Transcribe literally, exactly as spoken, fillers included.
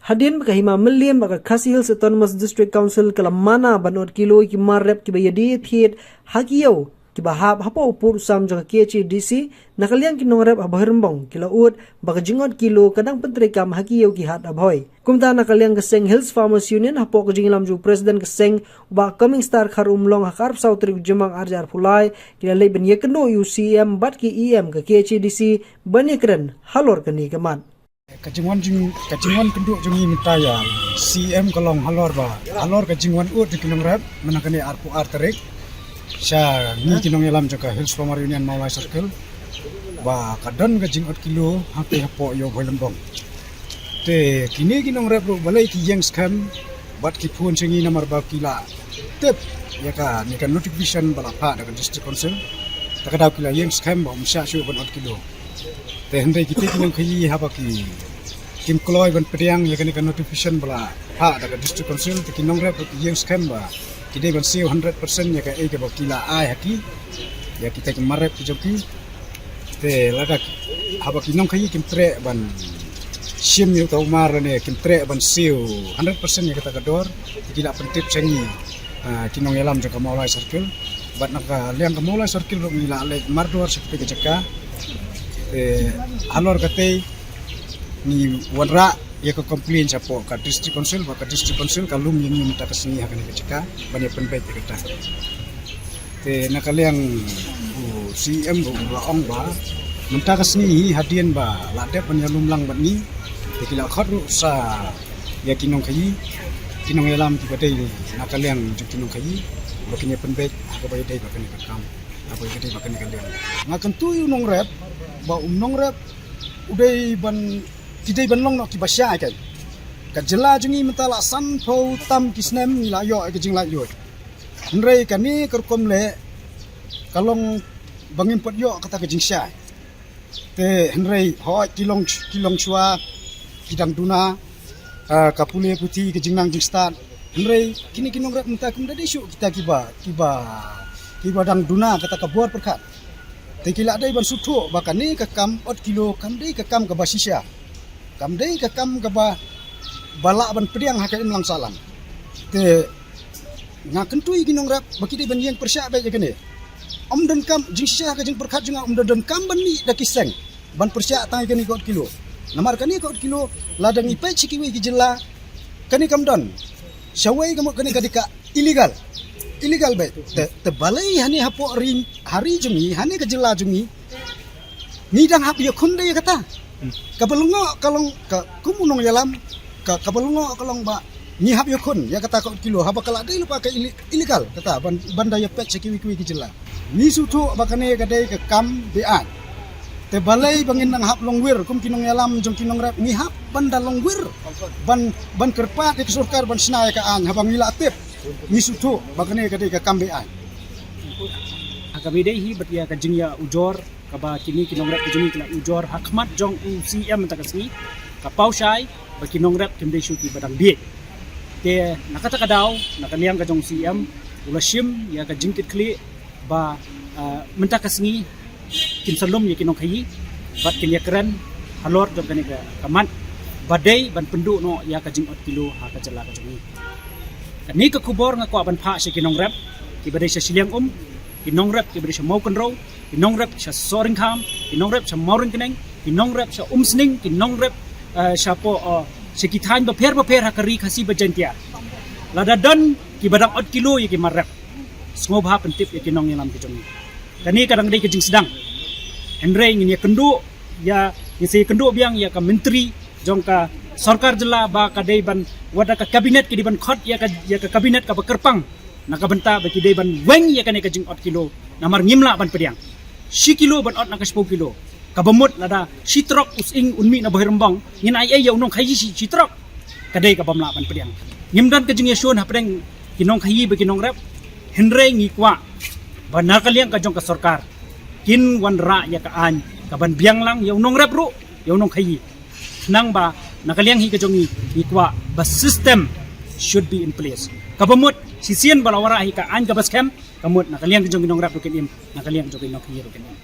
Hadien ba ka Hima Mylliem bad ka Khasi Hills Autonomous District Council ka la mana ban ot kilo ïa ki mar rep kiba ïadie thied ha ki ïew kiba hap hapoh u pud u sam jong ka K H A D C, na ka liang ki nongrep ha Bhoirymbong ki la ud ba ka jingot kilo ka dang pyntreikam ha ki ïew ki hat ha Bhoi. Kumta na ka liang ka seng Hills Farmers Union hapoh ka jingïalam jong u President ka seng, u Bah Comingster Kharumlong, ha ka arphew saw tarik u Jymmang ar hajar arphew lai, ki la leit ban ïakynduh ïa u C E M bad ki E M ka K H A D C ban ïakren halor kane ka mat. Ka jingwan jing, ka jingwan kynduh jong ngi mynta ïa C E M ka long halor ba, halor ka jingwan ud jong ki nongrep mynta kane arphew ar tarik sha ngi ki nongïalam jong ka Hills Farmers Union Mawlai Circle ba ka don ka jingot kilo hangtei hapoh ïew Bhoirymbong. Te kine ki nongrep ruh balei ki ïeng skhem bad ki phone sha ngi namar ba ki la tip ïa kane ka notification ba la phah da ka District Council. Te ka daw ki la ïeng skhem ba ym shah shuh ban ot kilo. Te hynrei kita ki nongkhaïi haba ki, kim kloi ban pdiang ïa kane ka notification ba la phah da ka District Council, te ki nongrep ruh ki ïeng skhem ba ki dei ban siew hundred percent ïa kaei kaba ki la ai ha ki, ïa kita ki mar rep ki jong ki. Te lada haba ki nongkhaïi kim treh ban shim ïa uta u mar lane kim treh ban siew hundred percent ïa kata ka dor, te ki la pyntip sha ngi, ah, ki nongïalam jong ka Mawlai Circle. Bad na ka liang ka Mawlai Circle ruh ngi la leit mardor sha katei ka jaka. Te halor katei ngi wanrah ïa ka complain shapoh ka District Council, ba ka District Council ka lum ïa ngi mynta ka sngi ha kane ka jaka ban ïa pynbeit ïa kata. Te na ka liang u C E M ruh u la ong ba mynta ka sngi hi hadien ba la dep ban ïalum lang bad ngi, te ki la khot ruh sa ïa ki nongkhaïi, ki nongïalam kiba dei na ka liang jong ki nongkhaïi ba kin ïa pynbeit ha kaba ïadei bad kane ka kam, ha kaba ïadei bad kane ka liang. Nga kyntu ïa u nongrep ba u nongrep u dei ban, ki dei ban long noh kiba shai. Ka, ka jylla jong ngi mynta la sanphew tam ki snem ngi la ïoh ïa ka jinglaitluid. Hynrei kane ka rukom leh ka long ba ngim pat ïoh kata ka jingshai. Te hynrei hooid ki long, ki long shuwa ki dang duna, ah, ka pule puthi ka jingnang jingstad. Hynrei kine ki nongrep mynta kim da dei shuh kita kiba, kiba, kiba dang duna kata ka bor pyrkhat. Te ki la dei ban sngewthuh ba kane ka kam ot kilo kam dei ka kam kaba shisha. Kam dei ka kam kaba, ba lah ban pdiang ha ka imlang sahlang. Te nga kyntu ïa ki nongrep ba ki dei ban ïeng pyrshah beit ïa kane. Ym donkam, jingshisha ka jingpyrkhat jong nga, ym donkam ban mih da ki seng ban pyrshah tang ïa kane ka ot kilo. Namar kane ka ot kilo lada ngi peit sha kiwei ki jylla kane kam don. Shawei ka mut kane ka dei ka illegal. Illegal beit. Te, te balei hane hapoh ri, ha ri jong ngi, hane ka jylla jong ngi, ngi dang hap ïakhun da ïa kata. Kaba lyngngoh ka long ka kum u nongïalam, ka, kaba lyngngoh ka long ba ngi hap ïakhun ïa kata ka ot kilo haba ka la dei lypa ka ille-, illegal kata ban, ban da ïapeit sha kiwei kiwei ki jylla. Ngi sngewthuh ba kane ka dei ka kam be-aiñ. Te balei ba ngin nang hap longwir kum ki nongïalam jong ki nongrep, ngi hap ban da longwir ban, ban kyrpad ïa ka sorkar ban shna ïa ka aiñ haba ngi la tip. Ngi sngewthuh ba kane ka dei ka kam be-aiñ. Ha kaba ïadei hi bad ïa ka jingïa ujor kaba kine ki nongrep ka jong ngi ki la ujor ha khmat jong u C E M mynta ka sngi, ka paw shai ba ki nongrep kim dei shuh kiba dang bieit. Te na kata ka daw, na ka liang ka jong u C E M u la shim ïa ka jingkitkhlieh ba, ah, mynta ka sngi kin sa lum ïa ki nongkhaïi bad kin ïakren halor jong kane ka, ka mat ba dei ban pynduh noh ïa ka jingot kilo ha ka jylla ka jong ngi. Kane ka khubor nga kwah ban phah sha ki nongrep kiba dei sha shiliang um, ki nongrep kiba dei sha Mawkynrew, ki nongrep sha Sohryngkham, ki nongrep sha Mawryngkneng, ki nongrep sha Umsning, ki nongrep, eh, shapoh, eh, sha ki thaiñ bapher bapher ha ka ri Khasi bad Jaiñtia. Lada don kiba dang ot kilo ïa ki mar rep, sngewbha pyntip ïa ki nongïalam ki jong ngi. Kane ka dang dei ka jingsdang. Hynrei ngin ïakynduh ïa, ngin sa ïakynduh biang ïa ka myntri jong ka sorkar jylla ba ka dei ban, wat la ka kabinet ki dei ban khot ïa ka, ïa ka kabinet kaba kyrpang na ka bynta ba ki dei ban weng ïa kane ka jingot kilo. Namar ngim lah ban pdiang shi kilo ban ot na ka shiphew kilo. Kaba mut lada shi trok u sying un mih na Bhoirymbong, ngin ai ei ïa u nongkhaïi shi, shi trok? Ka dei kabym lah ban pdiang. Ngim don ka jingïashun hapdeng ki nongkhaïi bad ki nongrep. Hynrei ngi kwah ba na ka liang ka jong ka sorkar kin wanrah ïa ka aiñ kaban biang lang ïa u nongrep ruh, ïa u nongkhaïi. Khnang ba na ka liang hi ka jong ngi, ngi kwah ba system should be in place. Kaba mut shisien ba la wanrah hi ka aiñ kaba skhem, ka mut na ka liang ka jong ki nongrep ruh kin im, na ka liang ka jong ki nongkhaïi ruh kin im.